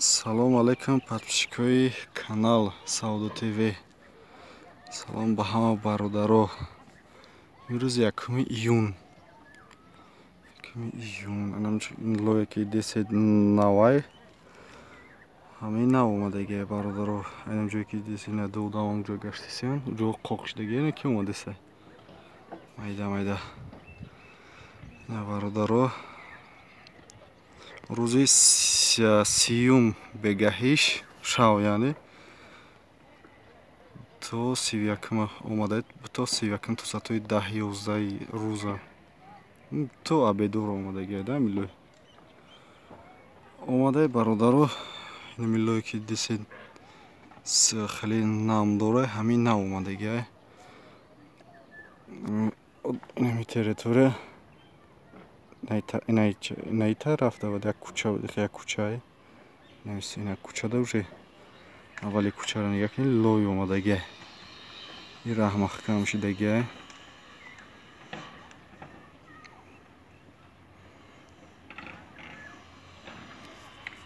Салом алейкум, подписчикои канал Савдо ТВ. Салом ба ҳама бародаро. Имрӯз 1 июн. 1 июн. Ин лое ки десед навай. Ҳамаи нав омадагия бародаро. Айнам ҷое ки десед на ду одам ҷо гаштисиан, ҷо қоқ шудагия ки омадеса. Майда майда. На бародаро. Рӯзи сиюм бегаҳиш шав, яъне то 31 омада, то 31 то соатҳои 10-11 рӯза то обедуро омадагия да милой омадаи бародаро. Ин милое ки десед хеле нам дора, ҳамин нав омадагия. Инами территория инаи тараф давад, як кӯча, як кӯчае. Ина кӯчада уже аввали кӯчаро нигоҳ кунед, лой омадагия. Ин раҳ маҳкам шудагия.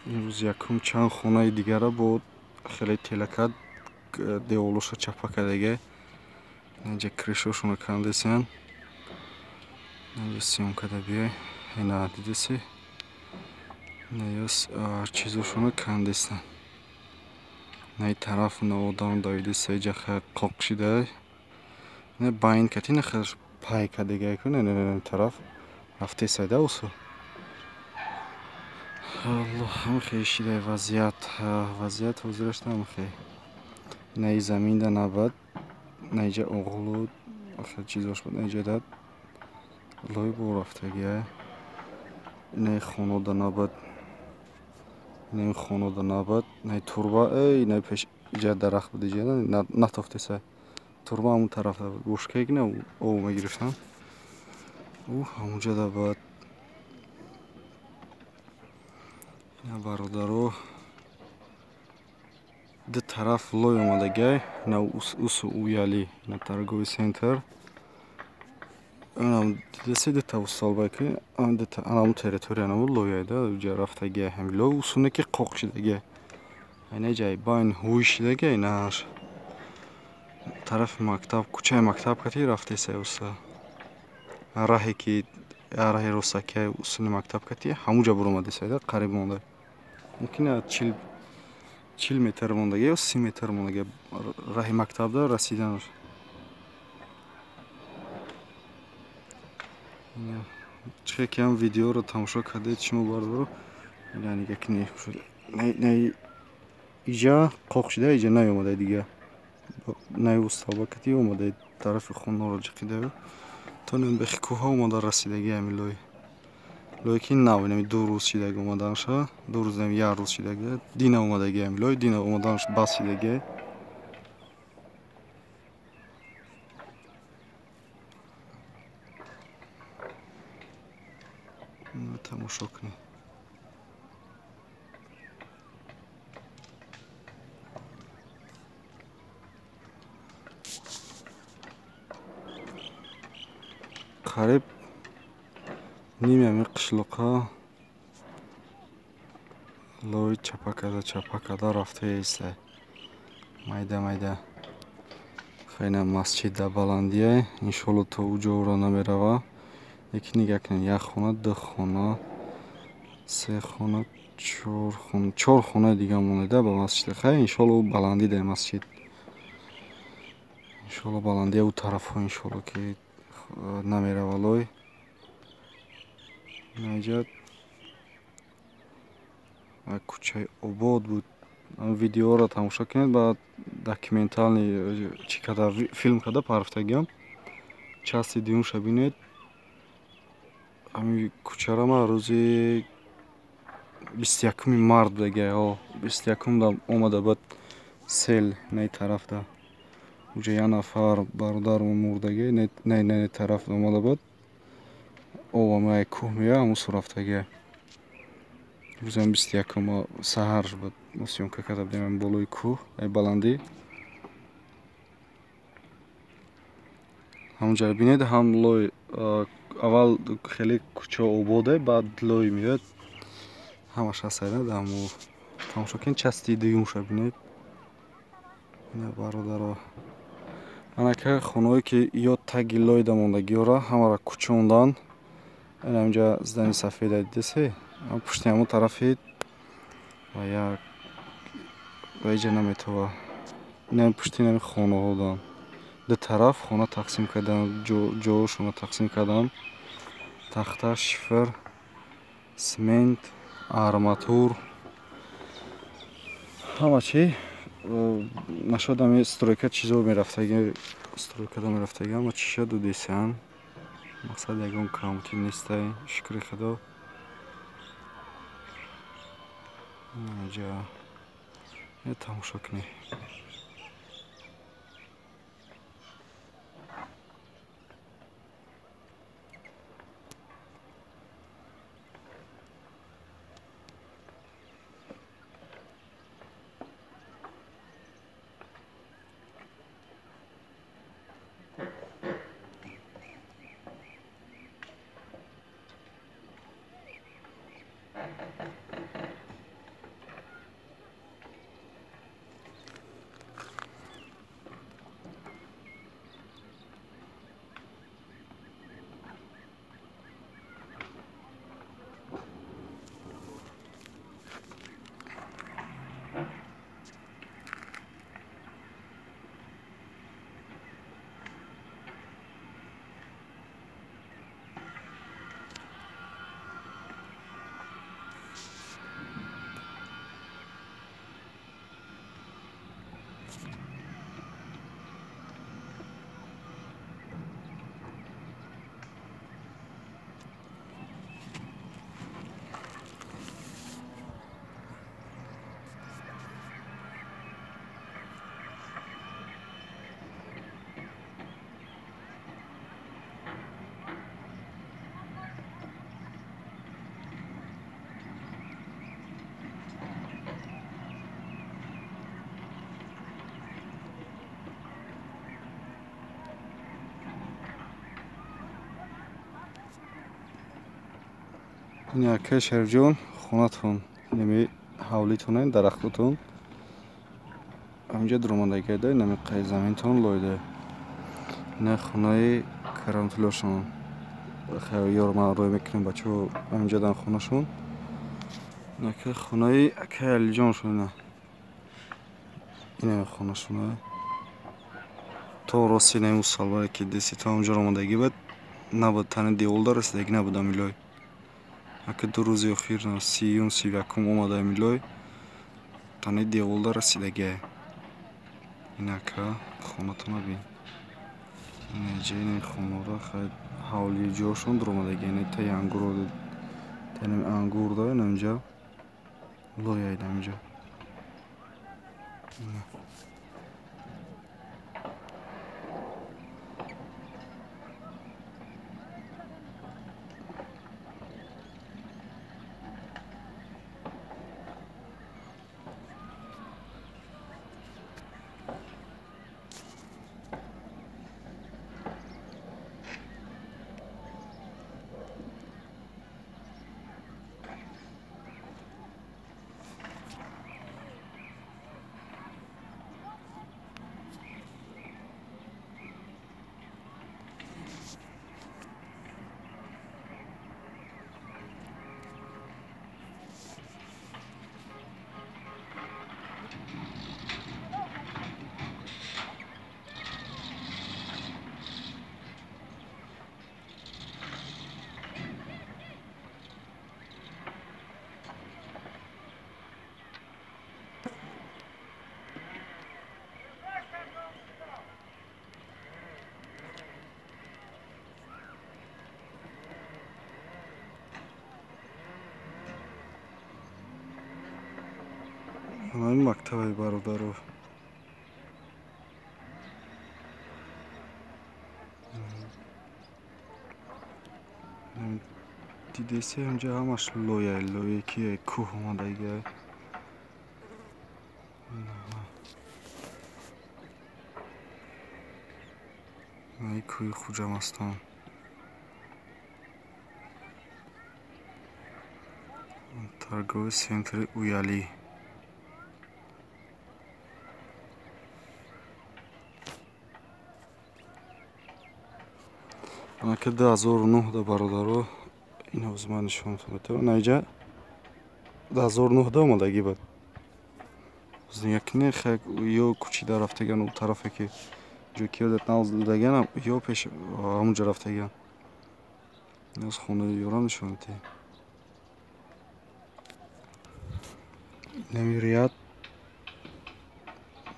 Имрӯз якум чанд хонаи дигара бо хеле телакат деволоша чапа кардагия. Инҷа кришошонро кандесиян. Инҷа съёмка да биёй. Ина дидеси? Ина чизошонро кандестан. Наи тараф на одам давидеса, иҷа қоқ шида. Ина байн кати, ина хелш пай кардагия ку, ина тараф рафтеса да усу. Аллоҳ, ҳамхе шида вазъият, вазъият ҳозираш ҳамхе. Инаи заминда набад, на иҷа оғлу, хел чизош буд, на иҷа дад. Лой бо рафтагия. Инаи хонода набад. Инаи хонода набад. Инаи турба, эй, инаи пеш иҷа дарахт буд, иҷа натофтеса. Турба ҳамун тарафда буд. Бошкаек на об мегирифтам. Ӯ ҳамунҷа да бад. Ина бародаро, ду тараф лой омадагия. Ина усу уяли, ина торговый центр. Анам дидеси дута устолбай ки дута анам территория набуд лояй да уҷа рафтагия ҳами лой усуне ки қоқ шудагия. Айна ҷай байн ҳуй шудагия, инаш тарафи мактаб, кӯчаи мактаб кати рафтеса уста. Раҳе ки раҳи ростакия усуни мактаб кати ҳамуҷа буромадеса да қариб монда. Мумкин 40 метр мондагия ё 30 метр мондагия раҳи мактабда расиданаш. Чихе ки ҳам видеоро тамошо кардед шумо бародаро, ина нигаҳ кунед. На иҷа қоқ шуда, иҷа наомада дига. Най устолба кати омада тарафи хонаро ҷиқида. То нем бехи кӯҳа омада расидагия ҳами лой. Лое ки нав, инами 2 рӯз шидаги омаданша, 2 рӯз нами 1 рӯз шидаги, дина омадагия ҳами лой, дина омаданш бас шидагия. Тамошо кунед. Қариб ними ҳамин қишлоқҳо лой чапа карда, чапа карда рафтаеста. Майда майда. Хайна масҷид дар баландия, иншоалло то уҷоро намерава. Яки нигоҳ кунед, 1 хона, 2 хона, 3 хона, 4 хона, 4 хонаи дига монда ба масҷид. Хай иншоалло ӯ баландӣ дар масҷид. Иншоалло баландия ӯ тарафҳо иншоалло ки намерава лой. Наҷа кӯчаи обод буд. Видеоро тамошо кунед, баъд документални чӣ када филм када парфтагиам. Части дуюмша бинед. Ҳамин кӯчаро ман рӯзи 21 март будагия, 21 омада бад сел наи тарафда. Уҷа як нафар бародармо мурдагия, наи тараф омада бад. Об ҳамаи кӯҳ меояд, ҳамун су рафтагия. Рӯзам 21 саҳар буд, мо съёмка карда будем болои кӯҳ, ай баландӣ. Ҳамунҷаро бинед, ҳам лой аввал хеле кӯча ободе, баъд лой меояд. Ҳамаш ҳаст, ҳаму Тамошо кунед, части дуюмша бинед. Ина бародаро. Анака хонаҳое ки ё таги лойда мондагиёра ҳамаро кӯчондан. Ина инҷа здани сафеда дидесе, пушти ҳамон тарафи ва як ва иҷа наметова. Ина пушти ҳамин хонаҳо дан. Ду тараф хона тақсим кардан, ҷоҳошонро тақсим кардан. Тахта, шифр, смент, арматур, ҳама чи нашуд. Ами стройка чизо мерафтаги, стройкада мерафтаги, ҳама чиша дудесиан. Мақсад ягон камбудӣ нестай, шукри худо. Инҷа тамошо кунед. Ин акаи Шарифҷон, хонатон, инами ҳавлитон, дарахтотон ҳаминҷа дуромадагида, инами қай заминтон лойда. Ина хонаи Карамтуллошон. Ёр ман рӯй мекунем бачаҳо ҳаминҷа дан хонашон. Инака хонаи акаи Алиҷоншон ина. Инами хонашон. То рости инами мусалваре ки деси то ҳаминҷа ромадагӣ буд, набуд, тани деволда расидагӣ набуд ҳамин лой. Ака ду рӯзи охир 30-юм, 31-ум омада ҳамин лой, тани деволда расидагиа. Инака хонатона бин. Инаҷа ин хонора хай ҳавлии ҷошон дуромадагиа. Ина таи ангур, таи ангур да инамҷа лой айда ҳаминҷа. Ҳамин мактабаи бародаро. Дидеси ҳамҷа ҳамаш лоя, лое ки кӯҳ омадагиа. Ай кӯҳи Хуҷамастон. Торговый центри Уялӣ. Анака 2009 да, бародаро, ин ҳозир ман нишонатон метавонам. Наиҷа 2009 да омадагӣ буд. Якне ё кӯчида рафтаган, у тарафе ки ҷо киёдат нағз додаганам, ё пеш ҳамунҷо рафтаган. Аз хонаи ёрам нишон медиҳем. Намирият,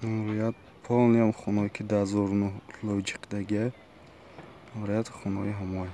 намирият полниам хонаое ки 2009 лои ҷиқидагия, ряд хонаҳои ҳамоя.